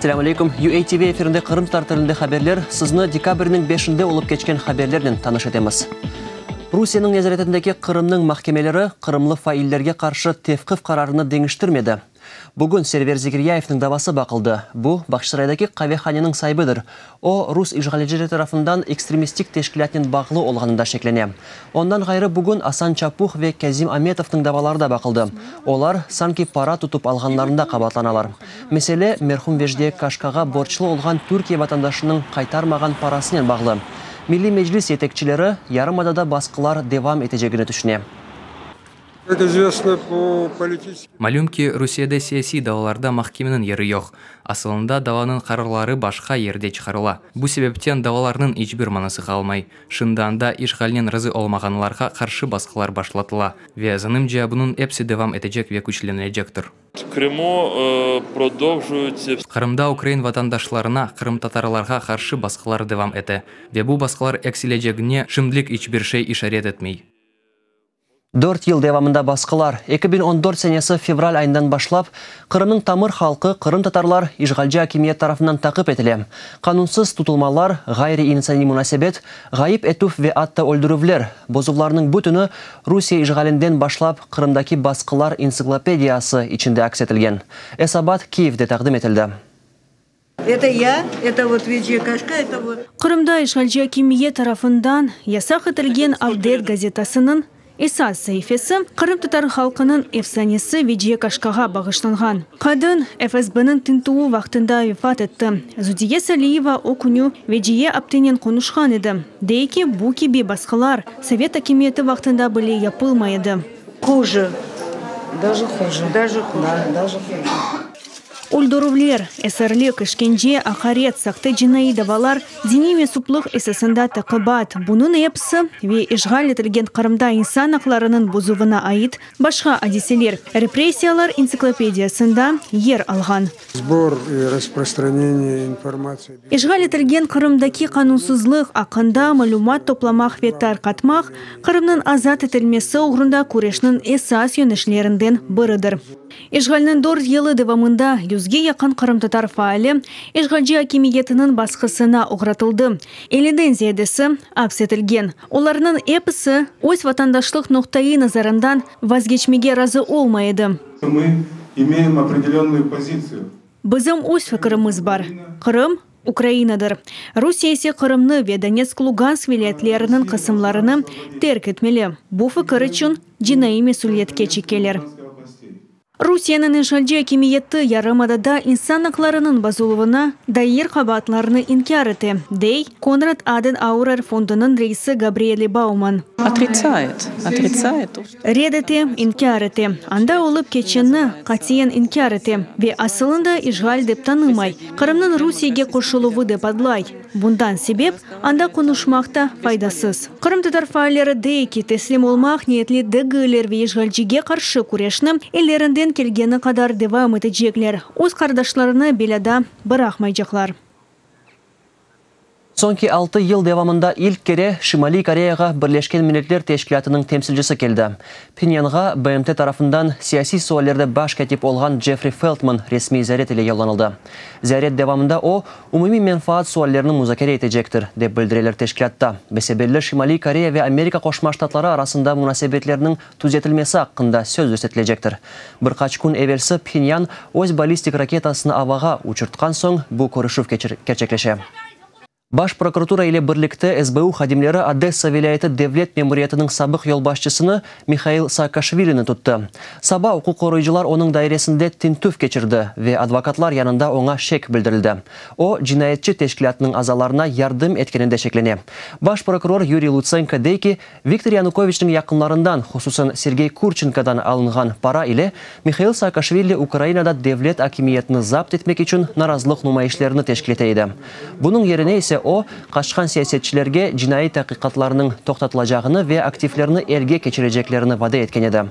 Selâm aleykum. UATV efirinde qırımtatar tilinde haberler. Sizni dekabrniñ beşinde olıp keçken haberlernen tanış etemiz. Rusiyeniñ nezaretindeki Qırımnıñ mahkemeleri qırımlı faillerge qarşı tevqif qararını deñiştirmedi. Bugün Server Zekiryayevniñ davası baqıldı. Bu, Bağçasaraydaki qavehaneniñ saibidir. O, rus işğalcileri tarafından ekstremistik teşkilâtnen bağlı olğanında şeklene. Ondan ğayrı bugün Asan Çapuh ve Kâzim Ametovnıñ davaları da baqıldı. Olar, sanki para tutıp alğanlarında qabaatlanalar. Mesele, merhum Vejdiye Kaşkağa borclu olğan Türkiye vatandaşınıñ qaytarmağan parasınen bağlı. Milliy Meclis yetekçileri, yarımadada basqılar devam etecegini tüşüne. Malüm ki, Rusiyede siyasiy davalarda mahkemeniñ yeri yoq. Asılında davanıñ qararları başqa yerde çıqarıla. Bu sebepten davalarnıñ iç bir manası qalmay. Şimdi anda işğalnen razı olmağanlarğa qarşı basqılar başlatıla. Ve, zanımca, bunıñ episi devam etecek ve küçlenilecektir. Qırımda ukrain vatandaşlarına, qırımtatarlarğa qarşı basqılar devam ete. Ve bu basqılar eksilecegine şimdilik iç bir şey işaret etmey. Dört yıl devamında basqılar, 2014 senesi fevral ayından başlap, Qırımnıñ tamır halqı, qırımtatarlar, işğalci akimiyet tarafından taqip etile. Qanunsız tutulmalar, ğayri-insaniy munasebet, ğayıp etüv ve atta öldürüvler, bozuvlarnıñ bütüni Rusiye işğalinden başlap Qırımdaki basqılar entsiklopediyası içinde aks etilgen. Esabat Kiyevde taqdim etildi. Eto ya, eto vot Veciye Kaşka, eto vot. Qırımda işğalci akimiyet tarafından yasaq etilgen Avdet gazetasınıñ esas saifesi qırımtatar halqınıñ efsanesi Veciye Kaşkağa bağışlanğan. Qadın FSBniñ tintüvi vaqtında vefat etti. Zudiye Saliyeva o künü Veciye aptenen qonuşqan edi. Dey ki, bu kibi basqılar sovet akimiyeti vaqtında bile yapılmay edi. Huje. Daje huje. Daje huje. Daje huje. Öldürüvler, esirlik, işkence, aqaret, sahte cinaiy davalar, diniy mesuplıq esasında taqibat, bunıñ episi ve işğal etilgen Qırımda insan aqlarınıñ bozuvına ait başqa adiseler Repressiyalar entsiklopediyasında yer alğan. Sbor i rasprostraneniye informatsiyi. İşğal etilgen Qırımdaki qanunsızlıq aqqında malümat toplamaq ve tarqatmaq, Qırımnıñ azat etilmesi oğrunda küreşniñ esas yönelişlerinden biridir. İşğalniñ dört yılı devamında yüzge yaqın qırımtatar faali işğalci akimiyetiniñ basqısına oğratıldı, elliden ziyadesi apis etilgen. Olarnıñ episi öz vatandaşlıq noqtaiy nazarından vazgeçmege razı olmay edi. Mı imeyem opredelennıyu pozitsiyu. Bizim öz fikirimiz bar, Qırım, Ukrainadır. Rusiye ise Qırımnı ve Donetsk-Lugansk vilâyetleriniñ qısımlarını terk etmeli. Bu fikir içün cinaiy mesüliyetke çekeler. Rusiyeniñ işğalci akimiyeti yarımadada insan aqlarınıñ bozuluvına dair qabaatlarnı inkâr ete, dey Konrad Adenauer fondunıñ reisi Gabriele Baumann. Otritsayet, otritsayet. Red ete, inkâr ete. Anda olıp keçenni qatiyen inkâr ete ve asılında işğal dep tanımay, Qırımnıñ Rusiyege qoşuluvı dep adlay. Bundan sebep, anda qonuşmaq da faydasız. Qırımtatar faalleri dey ki, teslim olmaq niyetli degiller ve işğalcige qarşı küreşni ellerinden kelgeni qadar devam etecekler, öz qardaşlarını belâda bıraqmaycaqlar. Soñki altı yıl devamında ilk kere Şimaliy Koreyağa Birleşken Milletler Teşkilâtınıñ temsilcisi keldi. Phenyanğa BMT tarafından siyasiy suallerde baş kâtip olğan Jeffrey Feltman resmiy ziyaret ile yollanıldı. Ziyaret devamında o, umumiy menfaat suallerini muzakere etecektir, dep bildireler teşkilâtta. Besebelli Şimaliy Koreya ve Amerika Qoşma Ştatları arasında munasebetlerniñ tüzetilmesi aqqında söz yürsetilecektir. Bir qaç kün evelsi Phenyan öz ballistik raketasını avağa uçurtqan soñ bu körüşüv kerçekleşe. Baş prokuratura ile birlikte SBU hadimleri Odessa vilâyeti devlet memuriyetiniñ sabıq yolbaşçısını Mihail Saakaşvilini tuttı. Saba uquq qoruyıcılar onıñ dairesinde tintüv keçirdi ve advokatlar yanında oña şek bildirildi. O, cinayetçi teşkilâtınıñ azalarına yardım etkeninde şeklene. Baş prokuror Yuriy Lutsenko dey ki, Viktor Yanukoviçniñ yaqınlarından, hususan Sergey Kurçenkodan alınğan para ile Mihail Saakaşvili Ukrainada devlet akimiyetini zapt etmek içün narazılıq numayışlerini teşkil ete edi. Bunıñ yerine ise o, qaçqan siyasetçilerge cinaiy taqiqatlarnıñ toqtatılacağını ve aktivlerni elge keçireceklerini vade etken edi.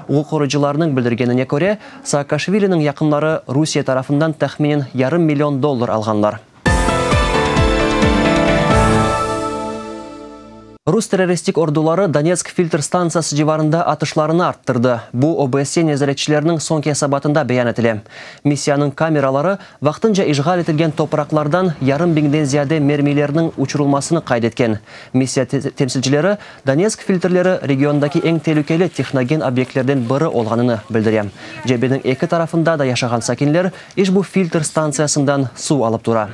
Uquqqoruyıcılarnıñ bildirgenine köre, Saakaşviliniñ yaqınları Rusiye tarafından tahminen yarım million dollar alğanlar. Rus terroristik orduları Donetsk filtr stantsiyası civarında atışlarını arttırdı. Bu, OBSye nezaretçileriniñ soñki esabatında beyan etile. Missiyanıñ kameraları, vaqtınca işğal etilgen topraqlardan yarım biñden ziyade mermilerniñ uçurılmasını qayd etken. Missiya temsilcileri, Donetsk filtrleri regiondaki eñ telükeli tehnogen obyektlerden biri olğanını bildire. Cebeniñ eki tarafında da yaşağan sakinler işbu filtr stantsiyasından suv alıp tura.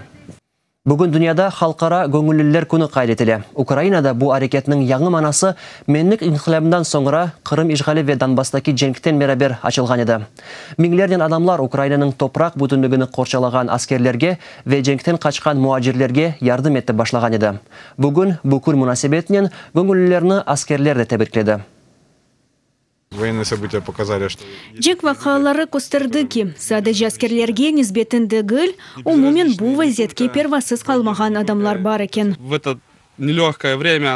Bugün dünyada Halqara göñülliler künü qayd etile. Ukrainada bu areketniñ yañı manası Menlik inqilâbından soñra Qırım işğali ve Donbasstaki cenkten beraber açılğan edi. Biñlernen adamlar Ukrainanıñ topraq bütünligini qorçalağan askerlerge ve cenkten qaçqan muacirlerge yardım etip başlağan edi. Bugün bu kün munasebetinen göñüllilerni askerler de tebrikledi. Cenk vaqiaları kösterdi ki, sadece askerlerge nisbeten degil, umumen bu vaziyetke pervasız qalmağan adamlar bar eken.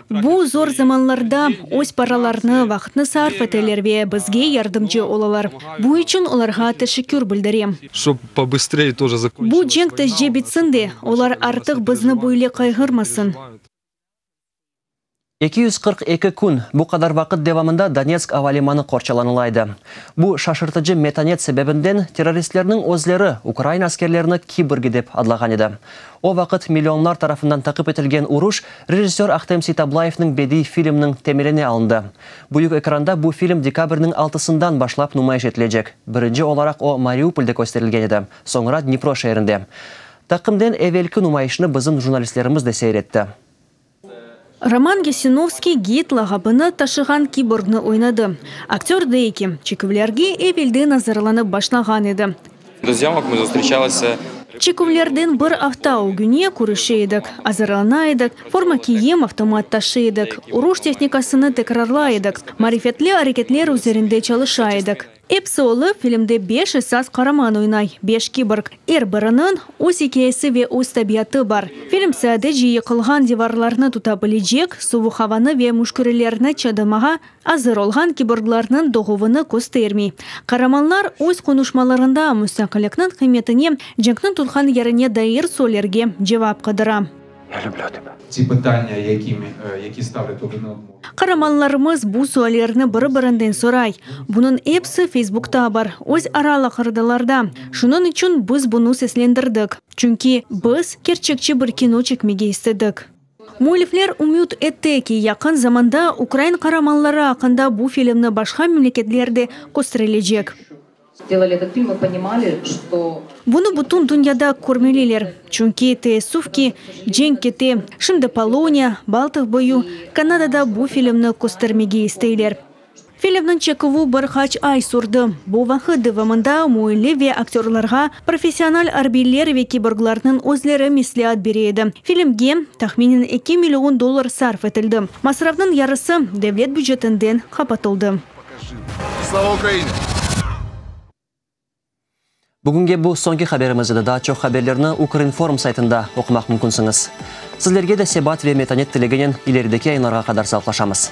Bu zor zamanlarda öz paralarını, vaqıtnı sarf eteler ve bizge yardımcı olalar. Bu içün olarğa teşekkür bildirem. Bu cenk tezce bitsin de, olar artıq bizni böyle qayğırmasın. 242 kün, bu qadar vaqıt devamında Donetsk ava limanı qorçalanıla edi. Bu şaşırtıcı metanet sebebinden terroristlerniñ özleri ukrain askerlerini kiborgi dep adlağan edi. O vaqıt millionlar tarafından taqip etilgen uruş rejissör Ahtem Seytablayevniñ bediiy filmniñ temeline alındı. Büyük ekranda bu film dekabrniñ altısından başlap numayış etilecek. Birinci olaraq o Mariupolde kösterilgen edi, soñra Dnipro şeerinde. Taqımden evelki numayışnı bizim jurnalistlerimiz de seyir etti. Roman Yasinovskiy Gid lağabını taşığan kiborgnı oynadı. Aktör dey ki, çeküvlerge evelden azırlanıp başlağan edi. Do zyomok mı zustriçalısâ. Çeküvlerden bir afta ögüne körüşe edik, azırlana edik, forma kiyim, avtomat taşıy edik, uruş tehnikasını tekrarlay edik, marifetli areketler üzerinde çalışa edik. Episi olıp, filmde beş esas qaraman oynay, beş kiborg. Er biriniñ öz ikâyesi ve öz tabiatı bar. Film sadece yıqılğan divarlarnı tuta bilecek, suvuq avanı ve müşkürelerni çıdamağa azır olğan kiborglarnıñ doğuvını köstermey. Qaramanlar öz qonuşmalarında mustaqillikniñ qıymetine, cenkniñ tutqan yerine dair suallerge cevap qıdıra. Qaramanlarımız bu suallerni biri-birinden soray. Bunıñ episi Feysbukta bar, öz ara laqırdılarda. Şunıñ içün biz bunı seslendirdik. Çünki biz kerçekçi bir kino çekmege istedik. Müellifler ümüt ete ki, yaqın zamanda ukrain qaramanları aqqında bu filmni başqa memleketlerde kösterilecek. Bunı bütün dünyada körmeliler, çünki, teessüf ki, cenk kete, şimdi Poloniya, Baltıq boyu, Kanadada bu filmni köstermege isteyler. Filmniñ çeküvi bir qaç ay sürdi. Bu vaqıt devamında müellif ve aktörlarğa professional arbiyler ve kiborglarnıñ özleri mesleat bere edi. Filmge tahminen eki million dollar sarf etildi. Masrafnıñ yarısı devlet bücetinden qapatıldı. Slava Ukraini! Bugünge bu soñki haberimiz edi. Daa çoq haberlerni Ukrinform saytında oqumaq mümkünsiñiz. Sizlerge de sebat ve metanet tileginen ilerideki yayınlarğa qadar sağlıqlaşamız.